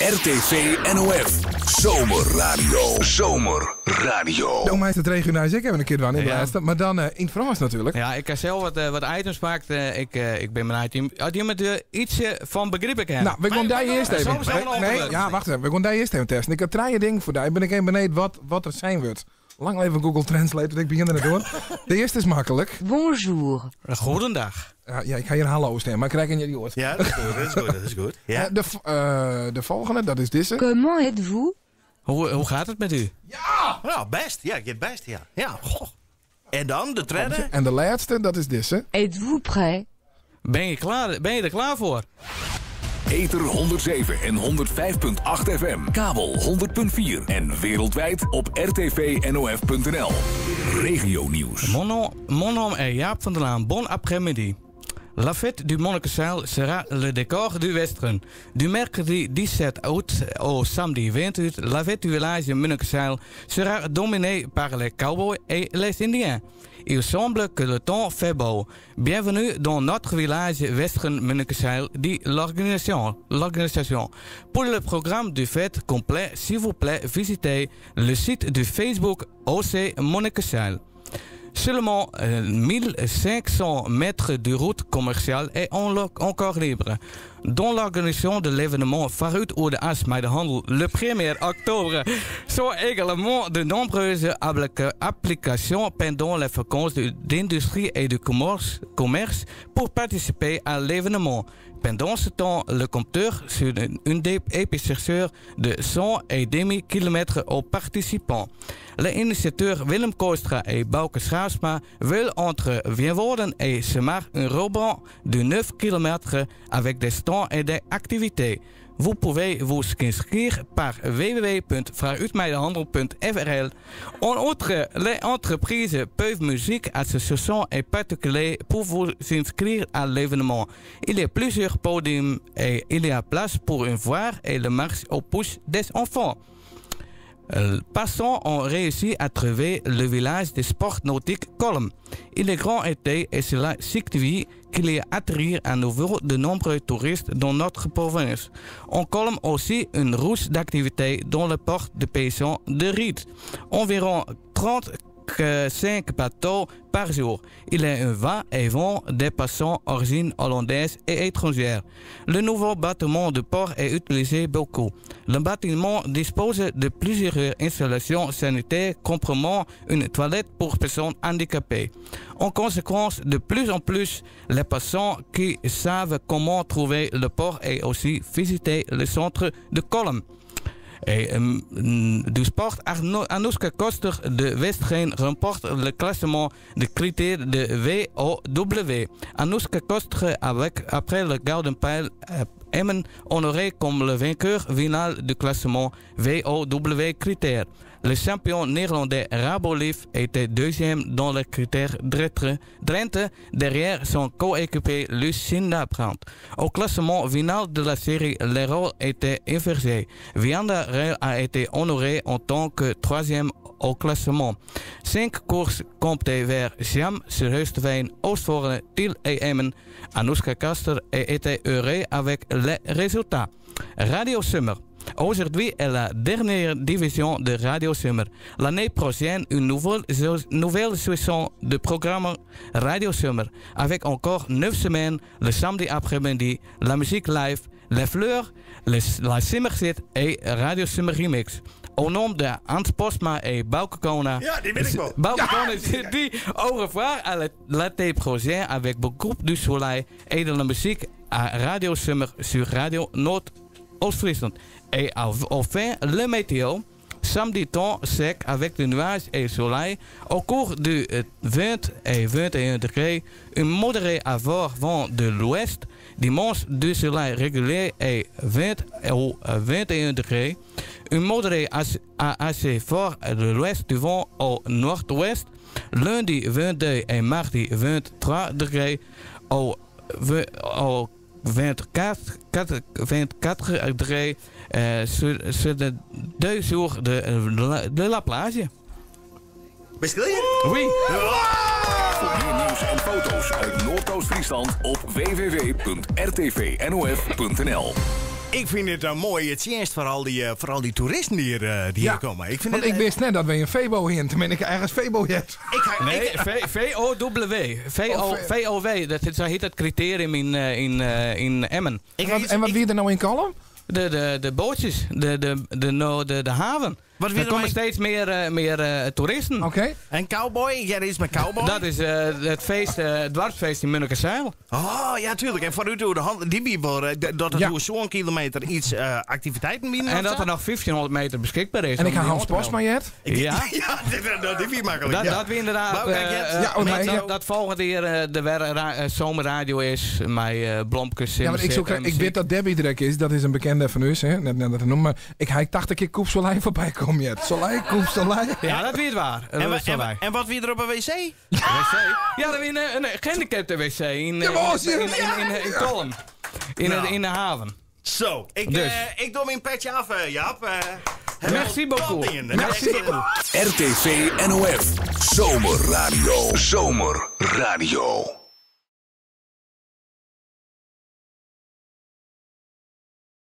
RTV NOF. Zomerradio. Zomerradio. Do meist it regionaal ek even in kear dwaan yn de lêste, mar dan yn it Frânsk natuerlik. Ja, ik ha sels wat items pakt. Ik bin benijd as jim it ytsje fan begripe kinne. No, we gean dy earst even. Nee, ja, wacht even. We gean dy earst even testen. Ik ha trije dingen foar dy. Bin ik even benijd wat der sein wurdt. Lang leve Google Translate, want ik begjin der net oan. De earste is maklik. Bonjour. Goedendag. Ja, ik ha hjir hallo stean, mar ik krij gjin idioat. Ja, dat is goed, dat is goed, dat is goed. Ja. De folgjende, dat is dizze. Comment êtes-vous? Hoe gaat het met u? Ja! Nou, best. Ja, giet best, ja. Ja, goh. En dan de tredde? En de lêste, dat is dizze. Êtes-vous prêt? Ben je klaar, ben je der klaar foar? Ether 107 en 105.8 FM, kabel 100.4 en wereldwijd op rtvnof.nl. Regio Nieuws. Mon nom est Jaap van der Laan. Bon après-midi. La fête du Monnikenzijl sera le décor du Western. Du mercredi 17 août au samedi 20 août, la fête du village Munnekezijl sera dominée par les cowboys et les Indiens. Il semble que le temps fait beau. Bienvenue dans notre village Western Munnekezijl, dit l'organisation. L'organisation. Pour le programme du fête complet, s'il vous plaît, visitez le site du Facebook OC Munnekezijl. Seulement 1500 mètres de route commerciale est encore libre. Dans l'organisation de l'événement Foarút oer de As mei de hannel le 1er octobre sont également de nombreuses applications pendant les vacances d'industrie et de commerce, commerce pour participer à l'événement. Pendant ce temps, le compteur sur une épaisseur de 100,5 km aux participants. Les initiateurs Willem Kooistra et Bauke Schaafsma veulent entre Feanwâlden et Sumar un ruban de 9 km avec des stands et des activités. Vous pouvez vous inscrire par www.vooruitmeidehandel.frl. En outre, les entreprises peuvent musique, associations et particuliers pour vous inscrire à l'événement. Il y a plusieurs podiums et il y a place pour une foire et le marché aux puces des enfants. Passants ont réussi à trouver le village des sports nautiques Kollum. Il est grand été et cela signifie qu'il y attire à nouveau de nombreux touristes dans notre province. En Kollum aussi une rousse d'activités dans le port de paysans de Ried. Environ 35 bateaux par jour. Il est un va et vent des passants origine hollandaise et étrangère. Le nouveau bâtiment de port est utilisé beaucoup. Le bâtiment dispose de plusieurs installations sanitaires comprenant une toilette pour personnes handicapées. En conséquence, de plus en plus, les passants qui savent comment trouver le port et aussi visiter le centre de Kollum. Et du sport, Anouska Koster de Westgeen remporte le classement de critères de VOW. Anouska Koster avec, après le Gouden Pijl Emmen honoré comme le vainqueur final du classement VOW critère. Le champion néerlandais Rabolief était deuxième dans le critère Drenthe derrière son coéquipier Lucinda Brandt. Au classement final de la série, les rôles étaient inversés. Vianda Rail a été honoré en tant que troisième au classement. Cinq courses comptaient vers Siam, Surhuisveen, Oostvoorne, Tiel et Emmen. Anouska Kaster était heureux avec les résultats. Radio Summer. Aujourd'hui est la dernière division de Radio Summer. L'année prochaine, une nouvelle saison de programme Radio Summer. Avec encore 9 semaines, le samedi après-midi, la musique live, les fleurs, la Simmerzit et Radio Summer Remix. Au nom de Hans Postma et Bauke Kona. Ja, die win ik wel. Bauke Kona dit au revoir à l'été prochain avec beaucoup du soleil et de la musique à Radio Summer sur Radio Noord-Oost-Friesland. Et enfin, le météo. Samedi temps sec avec de nuages et soleil. Au cours du 20 et 21 degrés, un modéré à fort vent de l'ouest. Dimanche, du soleil régulier et 20 ou 21 degrés. Un modéré à assez fort de l'ouest du vent au nord-ouest. Lundi 22 et mardi 23 degrés au 24, 24 degrés sur de 2 jours de la plage. Bist klear? Oui. Voor meer nieuws en foto's uit Noordoost-Friesland op www.rtvnof.nl. Ik vind het een mooie tjinst voor al die toeristen die hier komen. Ik vind Want het, ik wist net dat we een Febo heen. Toen ben ik ergens Febo jet. Ik ga, Nee, ik, VOW. Oh, VOW, dat is, zo heet dat criterium in Emmen. ik En wat, en wat wie er nou in Kalm? De bootjes, de, no, de haven. Wat wie er er komen nou in- steeds meer toeristen. Oké. En cowboy? Ja, er is met cowboy. Dat is het feest, het dwarsfeest in Munnekezijl. Oh, ja, tuurlijk. En vooruit door de hand, die wiebel, dat het Ja. door zo'n kilometer iets activiteiten bieden. En dat er nog 1500 meter beschikbaar is. En ik om ga die Hans aan te Postma melden. jet. Ja. Ja, dit wie makkelijk. Dat, ja. dat we inderdaad. Maar kijk, je hebt- Ja, oh, nee, ja. dat volgende keer de zomerradio is. Met Blomkes. Ja, want ik, zoek, ik weet dat Debbie direct is. Dat is een bekende van u, hè. Net dat te noemen. Maar ik ga 80 keer Koep Soleil voorbij komen jet. Soleil, Koep Soleil. Ja, dat weet waar. En wat wie er op een wc? Wc? Ja, dat wie een gehandicapte wc Ja, maar als je- in Kolm. Nou. In de haven. Zo, ik, Dus. ik doe mijn petje af, Jaap. Merci beaucoup. Tot in. Merci beaucoup. RTV NOF. Zomerradio. Zomerradio.